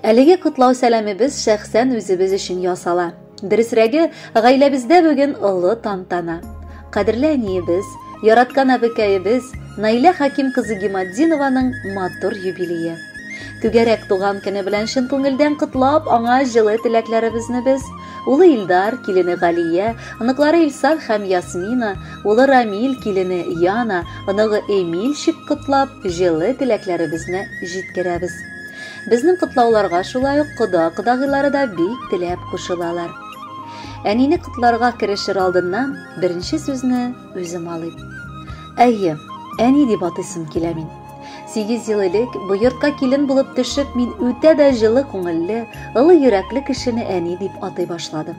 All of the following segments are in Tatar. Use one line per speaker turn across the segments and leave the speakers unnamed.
Әлеге котлау сәламебез шәхсән үзебез өчен ясала. Дөресрәге, гаиләбездә бүген олы тантана. Кадерле әниебез, яраткан әбекәебез Наилә Хаким кызы Гиматдинованың матур юбилее. Түгәрәк туган көне белән чын күңелдән котлап, аңа җылы теләкләребезне без, улы Илдар, килене Галия, оныклары Илсар һәм Ясмина, улы Рамил, килене Яна, оныгы Эмильчик котлап, җылы теләкләребезне җиткерәбез. Безнең котлауларга шулай ук кода-кодагыйлары да бик теләп кушылалар. Әнине котларга керешер алдыннан беренче сүзне үзем алыйм. Әйе, әни дип атыйсым килә мин. 8 ел элек бу йортка килен булып төшеп, мин үтә дә җылы күңелле, ылы йөрәкле кешене әни дип атый башладым.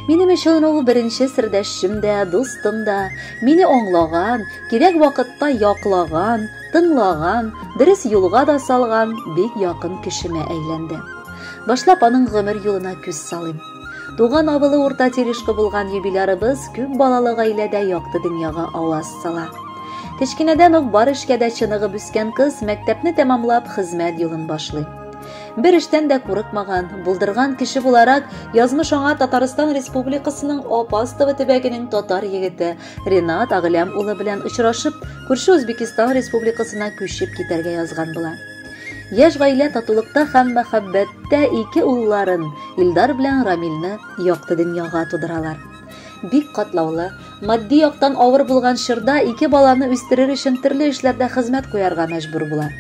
Минем өчен ул беренче сердәшчем дә, дустым да, мине аңлаган, кирәк вакытта яклаган, тыңлаган, дөрес юлга да салган бик якын кешемә әйләнде. Башлап аның гомер юлына күз салыйм. Туган авылы Урта Терешка булган юбилярыбыз күп балалы гаиләдә якты дөньяга аваз сала. Кечкенәдән үк бар эшкә дә чыныгып үскән кыз мәктәпне тәмамлап хезмәт юлын башлый. Бер эштән дә курыкмаган, булдырган кеше буларак, язмыш аңа Татарстан Республикасының Апастово төбәгенең татар егете Ренат Аглям улы белән очрашып, күрше Үзбекистан Республикасына күчеп китәргә язган була. Яшь гаилә татулыкта һәм мәхәббәттә ике улларын, Илдар белән Рамилне якты дөньяга тудыралар. Бик катлаулы, матди яктан авыр булган чорда ике баланы үстерер өчен төрле эшләрдә хезмәт куярга мәҗбүр була.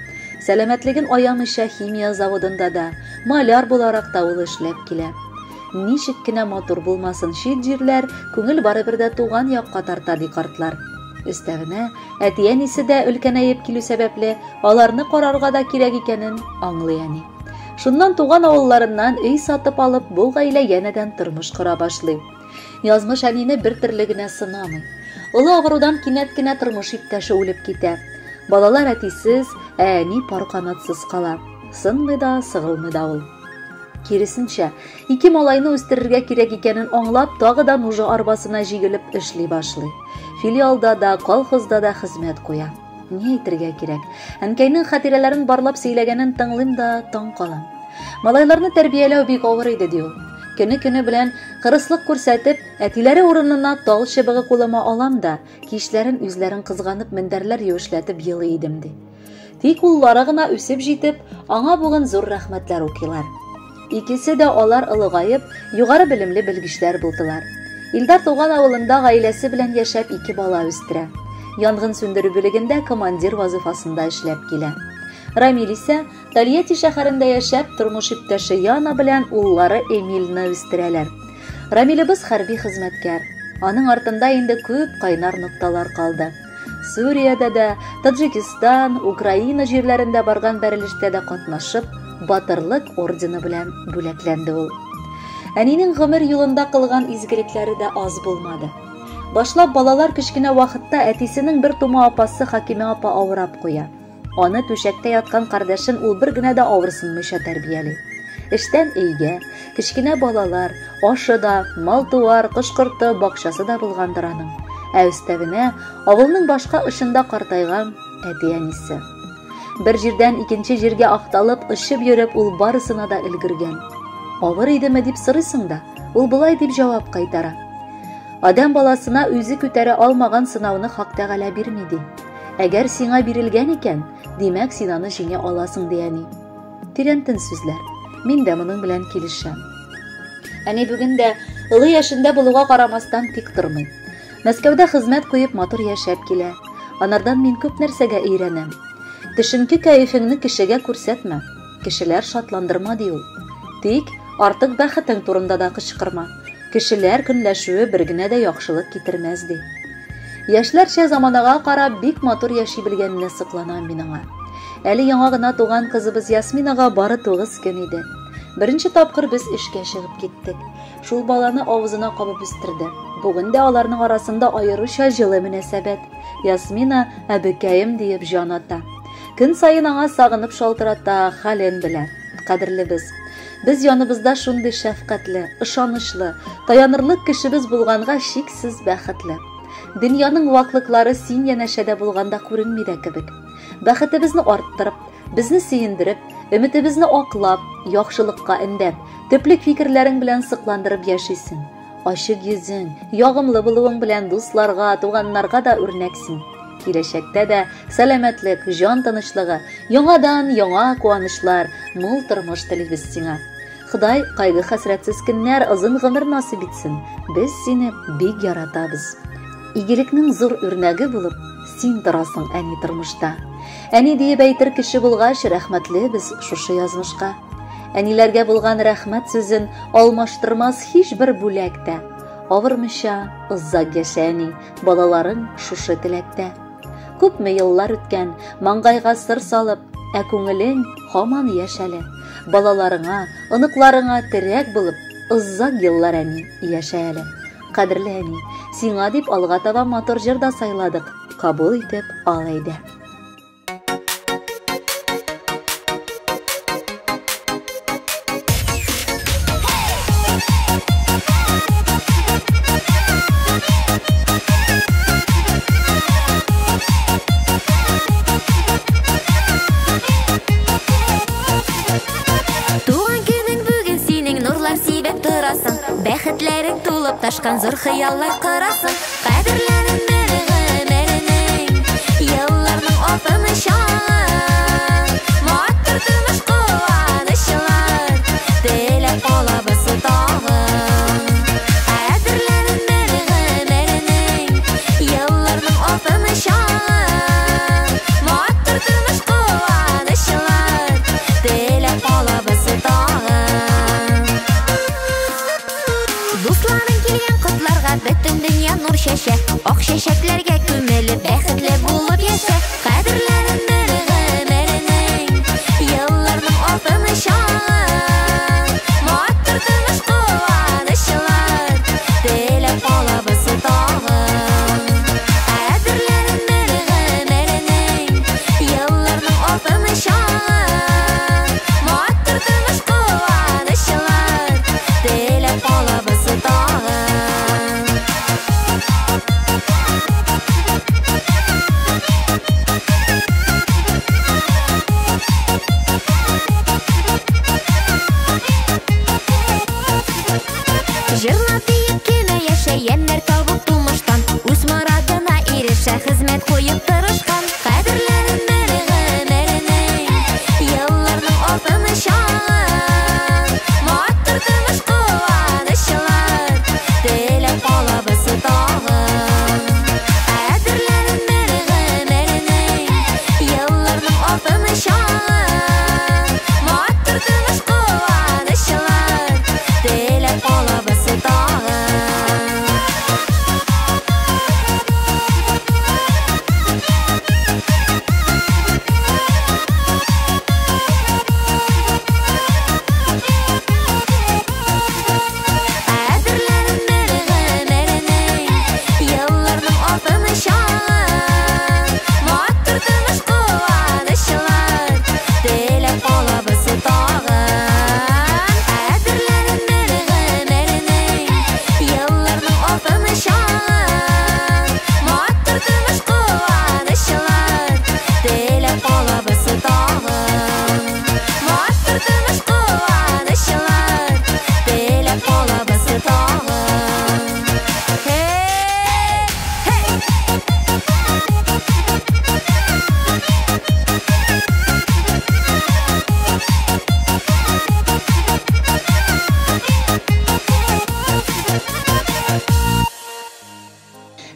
Сәламәтлеген аямыйча химия заводында да, маляр буларак та ул эшләп килә. Ничек кенә матур булмасын чит җирләр, күңел барыбер дә туган якка тарта, ди картлар. Өстәвенә, әти-әнисе дә өлкәнәеп килү сәбәпле, аларны карарга да кирәк икәнен аңлый әни. Шуннан туган авылларыннан өй сатып алып, бу гаилә янәдән тормыш кора башлый. Язмыш әнине бер төрле генә сынамый. Олы авырудан кинәт кенә тормыш иптәше үлеп китә. Балалар әтисез, ә әни пар канатсыз кала. Сынмый да, сыгылмый да ул. Киресенчә, ике малайны үстерергә кирәк икәнен аңлап, тагы да нужа арбасына җигелеп эшли башлый. Филиалда да, колхозда да хезмәт куя. Ни әйтергә кирәк? Әнкәйнең хатирәләрен барлап сөйләгәнен тыңлыйм да таң калам. Малайларны тәрбияләү бик авыр иде, ди ул. Көне-көне белән кырыслык күрсәтеп, әтиләре урынына тал чыбыгы кулыма алам да, кичләрен үзләрен кызганып мендәрләр юешләтеп елый идем, ди. Тик уллары гына үсеп җитеп, аңа бүген зур рәхмәтләр укыйлар. Икесе дә алар олыгаеп, югары белемле белгечләр булдылар. Илдар туган авылында гаиләсе белән яшәп ике бала үстерә. Янгын сүндерү бүлегендә командир вазыйфасында эшләп килә. Рамил исә Тольятти шәһәрендә яшәп, тормыш иптәше Яна белән уллары Эмильне үстерәләр. Рамилебез хәрби хезмәткәр. Аның артында инде күп кайнар нокталар калды. Сүриядә дә, Таджикистан, Украина җирләрендә барган бәрелештә дә катнашып, Батырлык ордены белән бүләкләнде ул. Әнинең гомер юлында кылган изгелекләре дә аз булмады. Башлап балалар кечкенә вакытта әтисенең бер тума апасы Хакимә апа авырап куя. Аны түшәктә яткан кардәшен ул бер генә дә авырсынмыйча тәрбияли. Эштән өйгә, кечкенә балалар, ашы да, мал-туар, кош-корты, бакчасы да булгандыр аның. Ә өстәвенә, авылның башка очында картайган әти-әнисе. Бер җирдән икенче җиргә акталып, очып йөреп, ул барысына да өлгергән. Авыр идеме дип сорыйсың да, ул болай дип җавап кайтара. Адәм баласына үзе күтәрә алмаган сынауны Хак Тәгалә бирми, ди. Әгәр сиңа бирелгән икән, димәк, син аны җиңә аласың, ди әни. Тирәнтен сүзләр. Мин дә моның белән килешәм. Әни бүген дә олы яшендә булуга карамастан тик тормый. Мәскәүдә хезмәт куеп матур яшәп килә. Анардан мин күп нәрсәгә өйрәнәм. Төшенке кәефеңне кешегә күрсәтмә. Кешеләр шатландырма, ди ул. Тик артык бәхетең турында да кычкырма. Кешеләр көнләшүе бер генә дә яхшылык китермәс, ди. Яшьләрчә заманага карап бик матур яши белгәненә сокланам мин аңа. Әле яңа гына туган кызыбыз Ясминага бары 9 көн иде. Беренче тапкыр без эшкә чыгып киттек. Шул баланы авызына кабып үстерде. Бүген дә аларның арасында аеруча җылы мөнәсәбәт. Ясмина әбекәем диеп җан ата. Көн саен аңа сагынып шалтырата, хәлен белә. Кадерлебез, без яныбызда шундый шәфкатьле, ышанычлы, таянырлык кешебез булганга чиксез бәхетле. Дөньяның ваклыклары син янәшәдә булганда күренми дә кебек. Бәхетебезне арттырып, безне сөендереп, Өметебезне аклап, яхшылыкка өндәп, төплек фикерләрең белән сыкландырып яшисең. Ачык йөзең, ягымлы булуың белән дусларга, туганнарга да үрнәксең. Киләчәктә дә сәламәтлек, җан тынычлыгы, яңадан яңа куанычлар, мул тормыш телибез сиңа. Ходай кайгы-хәсрәтсез көннәр, озын гомер насыйп итсен. Без сине бик яратабыз. Игелекнең зур үрнәге булып, син торасың, әни, тормышта. Әни диеп әйтер кеше булгач, рәхмәтле без шушы язмышка. Әниләргә булган рәхмәт сүзен алмаштырмас һичбер бүләк тә. Авырмыйча озак яшә, әни, балаларың шушы теләктә. Күпме еллар үткән, маңгайга сыр салып, ә күңелең һаман яшь әле. Балаларыңа, оныкларыңа терәк булып, озак еллар, әни, яшә әле. Кадерле әни, сиңа дип алга таба матур җыр да сайладык. Кабул итеп ал әйдә.
Туган көнең бүген синең нурлар сибеп торасың. Бәхетләрең тулып ташкан зур хыяллар корасың. Кадерләнеп бер гомеренең елларның алтын чагы. Матур тормыш куанычлар теләп калабыз тагын. Кадерләнеп бер гомеренең елларның алтын чагы. Матур тормыш куанычлар теләп калабыз тагын. Дусларың килгән котларга бөтен дөнья нур чәчә. Ак чәчәкләргә күмелеп бәхетле булып яшә. Кадерләнеп бер гомеренең елларның алтын чагы. Матур тормыш куанычлар теләп калабыз тагын. Кадерләнеп бер гомеренең елларның алтын чагы. Матур тормыш куанычлар теләп калабыз тагын. Җырлап биеп кенә яшә, ямьнәр табып тумыштан. Үз морадына ирешә, хезмәт куеп тырышкан. Кадерләнеп бер гомеренең елларның алтын чагы. Матур тормыш куанычлар теләп калабыз тагын. Кадерләнеп бер гомеренең елларның алтын чагы. Матур тормыш куанычлар теләп калабыз тагын. Кадерләнеп бер гомеренең елларның алтын чагы. Матур тормыш куанычлар теләп калабыз тагын. Кадерләнеп бер гомеренең елларның алтын чагы. Матур тормыш куанычлар теләп калабыз тагын. Матур тормыш куанычлар теләп калабыз тагын. Hey, hey!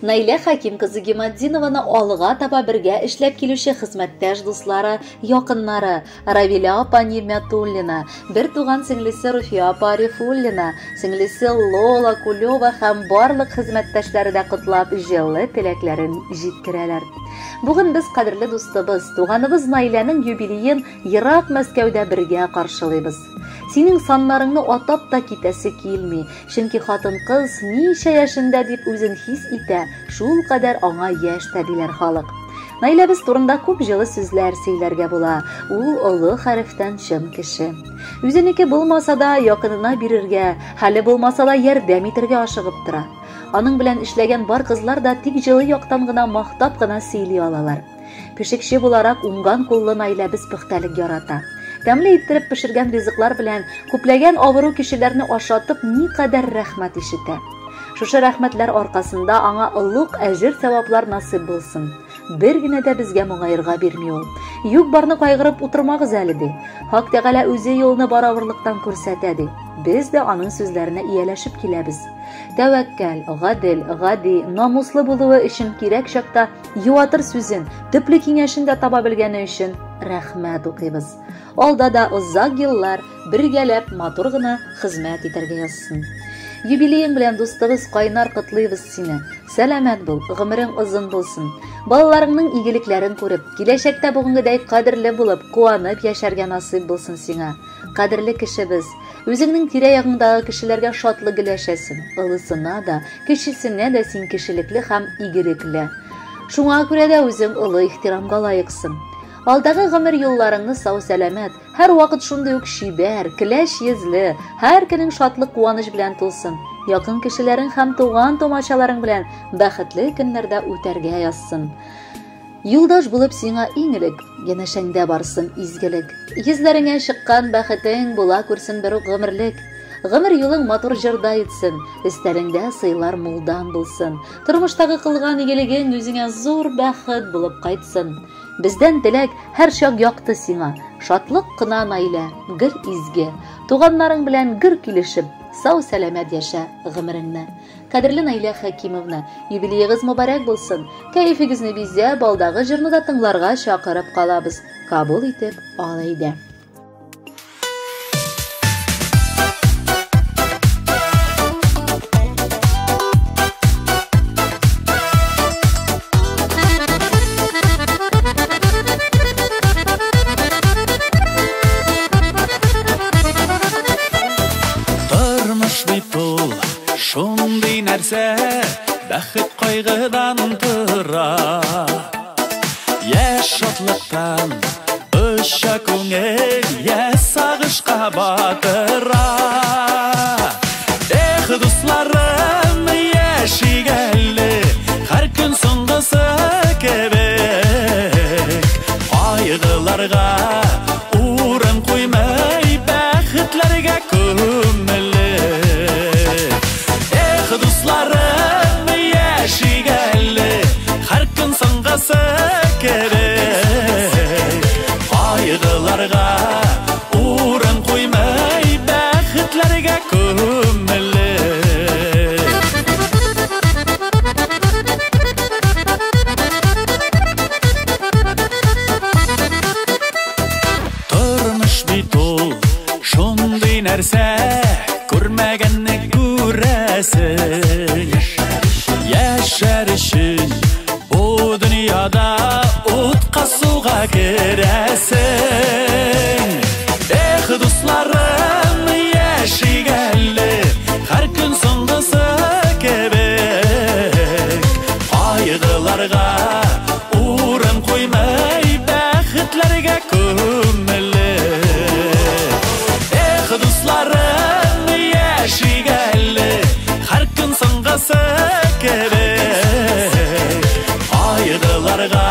Наилә Хаким кызы Гиматдинованы алга таба бергә эшләп килүче хезмәттәш дуслары, якыннары Равилә апа Нигъмәтуллина, бер туган сеңлесе Руфия апа Арифуллина, сеңлесе Лола Кулева һәм барлык хезмәттәшләре дә котлап җылы теләкләрен җиткерәләр. Бүген без кадерле дустыбыз, туганыбыз Наиләнең юбилеен ерак Мәскәүдә бергә каршылыйбыз. Синең саннарыңны атап та китәсе килми, чөнки хатын-кыз ничә яшендә дип үзен хис итә, шул кадәр аңа яшь тә диләр халык. Наиләбез турында күп җылы сүзләр сөйләргә була. Ул олы хәрефтән чын кеше. Үзенеке булмаса да якынына бирергә, хәле булмаса да ярдәм итәргә ашыгып тора. Аның белән эшләгән бар кызлар да тик җылы яктан гына мактап кына сөйли алалар. Пешекче буларак уңган куллы Наиләбез пөхтәлек ярата. Тәмле иттереп пешергән ризыклар белән күпләгән авыру кешеләрне ашатып никадәр рәхмәт ишетә. Шушы рәхмәтләр аркасында аңа олуг әҗер-саваплар насыйп булсын. Бер генә дә безгә моңаерга бирми ул. Юк-барны кайгырып утырмагыз әле, ди. Хак Тәгалә үзе юлны бар авырлыктан күрсәтә, ди. Без дә аның сүзләренә ияләшеп киләбез. Тәвәккәл, гадел, гади, намуслы булуы өчен кирәк чакта юатыр сүзен, төпле киңәшен дә таба белгәне өчен рәхмәт укыйбыз. Алда да озак еллар бергәләп матур гына хезмәт итәргә язсын. Юбилеең белән, дустыбыз, кайнар котлыйбыз сине. Сәламәт бул, гомерең озын булсын. Балаларыңның игелекләрен күреп, киләчәктә бүгенгедәй кадерле булып, куанып яшәргә насыйп булсын сиңа. Кадерле кешебез, үзеңнең тирә-ягыңдагы кешеләргә шатлык өләшәсең. Олысына да, кечесенә дә син кешелекле һәм игелекле. Шуңа күрә дә үзең олы ихтирамга лаексың. Алдагы гомер юлларыңны сау-сәламәт, һәрвакыт шундый ук чибәр, көләч йөзле, һәр көнең шатлык-куаныч белән тулсын. Якын кешеләрең һәм туган-тумачаларың белән бәхетле көннәрдә үтәргә язсын. Юлдаш булып сиңа иң элек, янәшәңдә барсын изгелек. Йөзләреңә чыккан бәхетең була күрсен бер үк гомерлек. Гомер юлың матур җырда үтсен, өстәлеңдә сыйлар мулдан булсын. Тормыштагы кылган игелегең үзеңә зур бәхет булып кайтсын. Бездән теләк һәрчак якты сиңа, шатлык кына, Наилә, гел изге. Туганнарың белән гөр килешеп, сау-сәламәт яшә гомереңне. Кадерле Наилә Хәкимовна, юбилеегыз мөбарәк булсын! Кәефегезне бизәп, алдагы җырны да тыңларга чакырып калабыз. Кабул итеп ал әйдә.
Тормыш бит ул шундый нәрсә, бәхет кайгыдан тора. Яшь шатлыктан оча күңел, я сагышка батыра. Эх, дусларым, яшик әле, һәр көн соңгысы кебек. Кайгыларга урын куймый, бәхетләргә күмелеп. Эх, дусларым, яшик әле, һәр көн соңгысы кебек. Кайгыларга урын куймый, бәхетләргә күмелеп. Тормыш бит ул шундый нәрсә, күрмәгәнне күрәсең. Яшәр өчен бу дөньяда утка суга керәсең. Эх, дусларым, яшик әле, һәр көн соңгысы кебек. Кайгыларга урын куймый, бәхетләргә күмелеп. Эх, дусларым, яшик әле, һәр көн соңгысы кебек. Кайгыларга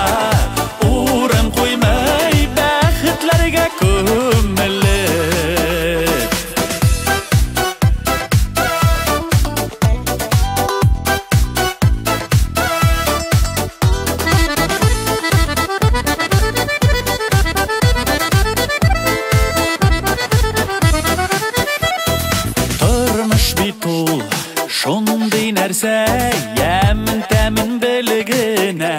урын куймый, бәхетләргә күмелеп. Тормыш бит ул шундый нәрсә, ямен тәмен белгенә.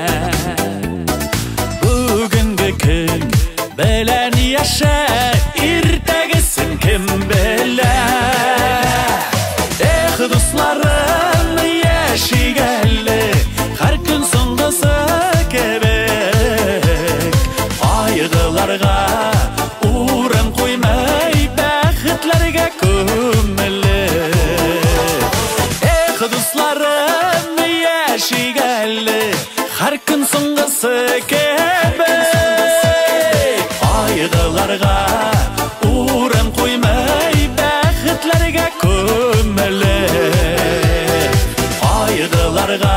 Бүгенге көн белән яшә, иртәгесен кем белә. Эх, дусларым, яшик әле, һәр көн соңгысы кебек. Кайгыларга урын куймый, бәхетләргә күмелеп. Эх, дусларым, яшик әле, һәр көн соңгысы кебек. Кайгыларга урын куймый, бәхетләргә күмелеп. Кайгыларга